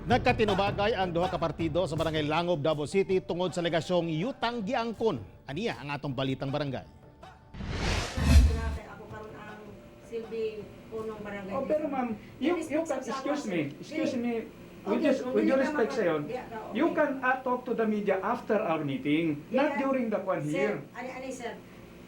Nagkatinubagay ang duha ka partido sa Barangay Langob, Davao City tungod sa alegasyong yutang giangkon. Aniya ang atong balitang barangay. Ako karon ang silbi punong barangay. Oh, pero ma'am, you can, excuse me, with due respect sa'yo, you can talk to the media after our meeting, not during the kwan Sir, here. ani ani sir.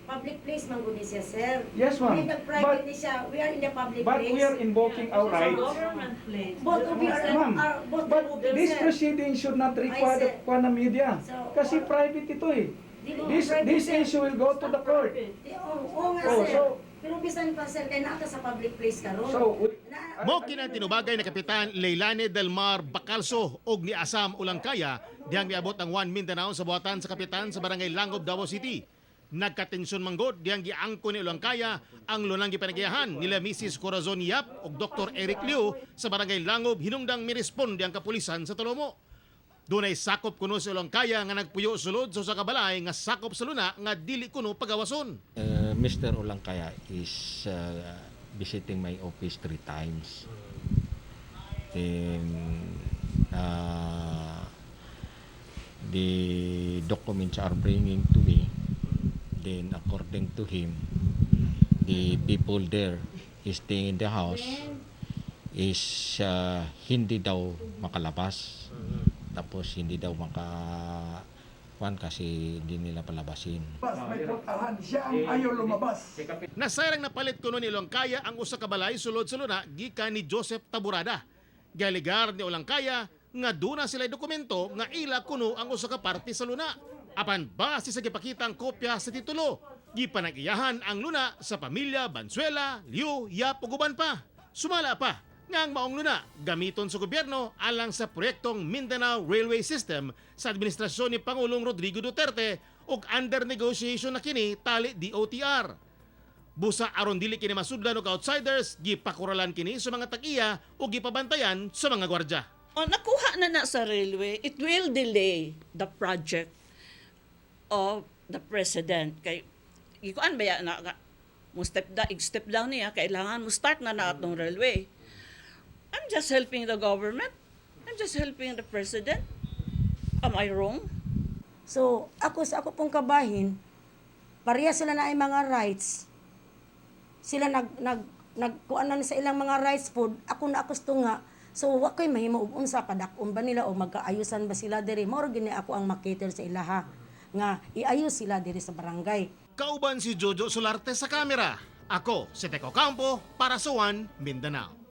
Public place man gud ni siya, sir. Yes, ma'am. May nag-private But- ni siya. We are in the public But place. we are invoking our rights. Government place. Both of you are, Ma'am, are both but of you, this sir. proceeding should not require the I said- kwan ng media. So, Kasi private ito eh. Dili, This, private, this sir. issue will go to the court. Di, oo, oo nga, Oh, sir. Pero bisan pa, sir, kay naa ta sa public place karon. So, Mo kini ang tinubagay ni Kapitan Leilani Del Mar Bacalso og ni Asam Ulangkaya dihang miabot ang One Mindanao sa buhatan sa kapitan sa Barangay Langob, Davao City. Nagkatensyon manggod dihang giangkon ni Ulangkaya ang lunang gipanag-iyahan nila Mrs. Corazon Yap ug Dr. Eric Liu sa Barangay Langob hinungdang miresponde ang kapulisan sa Talomo. Dunay sakop kuno si Ulangkaya nga nagpuyo sulod sa usa ka balay nga sakop sa luna nga dili kuno pagawason. Mr. Ulangkaya is visiting my office three times. Then the documents are bringing to me. Then according to him, the people there is staying in the house is hindi daw makalabas. Tapos hindi daw maka kwan kasi hindi nila palabasin. May putahan siya ang ayaw lumabas. Nasayran napalit kuno ni Ulangkaya ang usa ka balay sulod sa luna gikan ni Joseph Taburada. Gialegar ni Ulangkaya nga duna sila dokumento nga ila kuno ang usa ka parte sa luna. Apan base sa gipakita ang kopya sa titulo, gipanag-iyahan ang luna sa pamilya Banzuela, Liu, Yap ug uban pa. Sumala pa nga ang maong luna gamiton sa gobyerno alang sa proyektong Mindanao Railway System sa administrasyon ni Pangulong Rodrigo Duterte ug under negotiation na kini tali DOTR. Busa aron dili kini masudlan og outsiders, gipakuralan kini sa mga tag-iya ug gipabantayan sa mga gwardya. O, nakuha na na sa railway, it will delay the project of the president. Kay, ikuan ba ya na, nga, mo step down, step down niya, kailangan mo start na na atong railway. I'm just helping the government. I'm just helping the president. Am I wrong? So, ako sa ako pong kabahin, pareha sila na ay mga rights. Sila nag nag nagkuan na sa ilang mga rights food, ako na ako nga. So, wa ko'y mahimo og unsa padak-on ba nila o magkaayusan ba sila diri. Mao ra gini ako ang makater sa ilaha nga iayos sila diri sa barangay. Kauban si Jojo Solarte sa kamera. Ako si Teko Campo para sa One Mindanao.